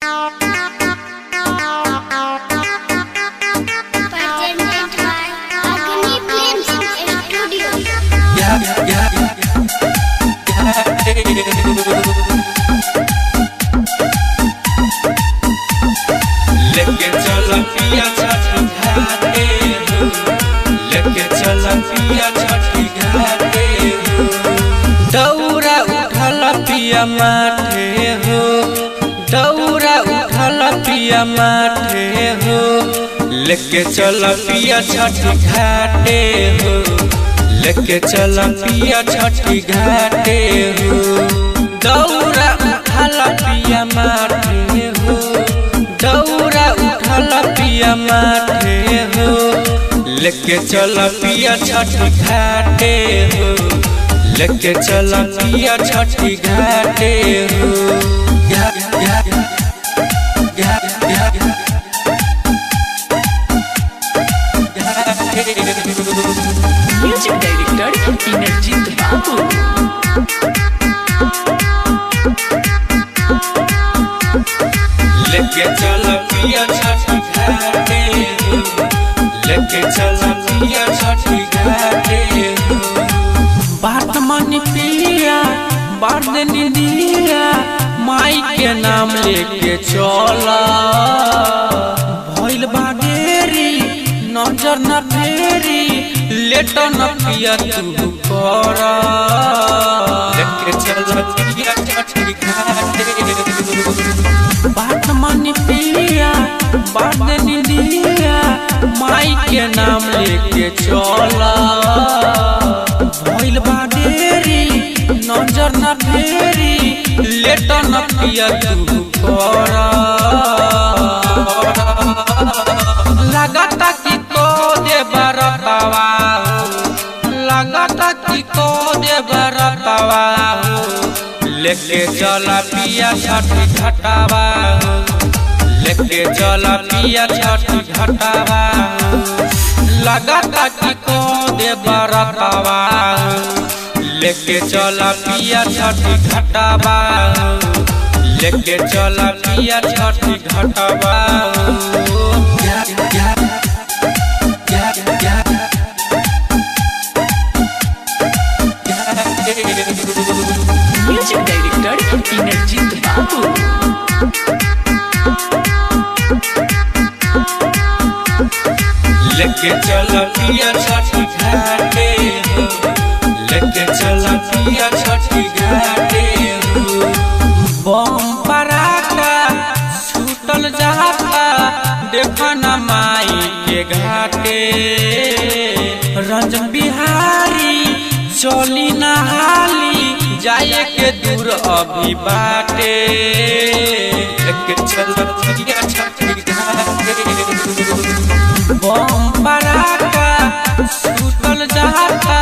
Presented by Agni Films Studio. लेके चल पिया छठी घाटे हो, लेके चल पिया छठी घाटे हो। दौरा उठल पिया माथे हो, दौरा उठल पिया माथे हो, लेके चल पिया छठी घाटे हो, लेके चल पिया छठी घाटे हो। दौरा उठल पिया माथे हो, दौरा उठल पिया माथे हो, लेके चल पिया छठी घाटे हो, लेके चल पिया छठी घाटे हो। घा, घा, घा, घा, घाटे हो। म्यूजिक डायरेक्टर इनरजीत बाबू। लेके चल पिया छठी घाटे हो, लेके चल पिया छठी घाटे हो। बात मन पिया बात निदिया, माई के नाम लेके चल। भइल बा देरी नजर न फेरी, लेट न पिया तू कर। लेके चल पिया छठी घाटे हो। बात मन पिया बात निदिया, माई के नाम लेके चल। भइल बा देरी नजर न फेरी, लेट न पिया तू कर। लगता कि को दे बरतवा हो, लगता कि को दे बरतवा हो, लेके चल पिया छठी घटावा हो, लेके चल पिया छठी घटावा हो। लगता कि को दे बरतवा हो, लेके चल पिया छठी घटावा हो, लेके चल पिया छठी घटावा हो। म्यूजिक डायरेक्टर इनरजीत बाबू। लेके चल पिया छठी घाटे हो, लेके चल पिया छठी घाटे हो। बम पराका छूटल जाता, देखा न माई के घाटे। रंजन बिहारी चली नहाली, जाए के दूर अभी बाटे। लेके चल पिया छठी घाटे हो। बम पराका छूटल जाता,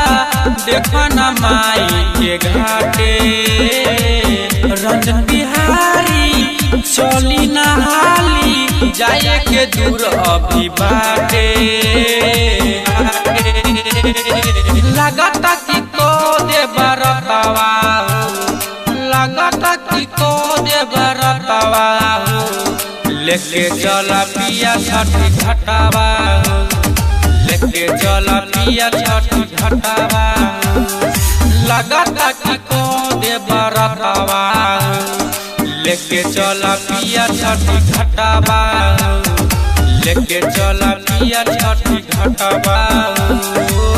देखा न माई के घाटे। रंजन बिहारी चली नहाली, जाए के दूर अभी बाटे। लगता कि को दे बरतवा हो, लगता कि को दे बरतवा हो, लेके चल पिया छठी घटावा हो, लेके चल पिया छठी घटावा हो। लगता कि को दे बरतवा हो, लेके चल पिया छठी घटावा हो, लेके चल पिया छठी घटावा हो।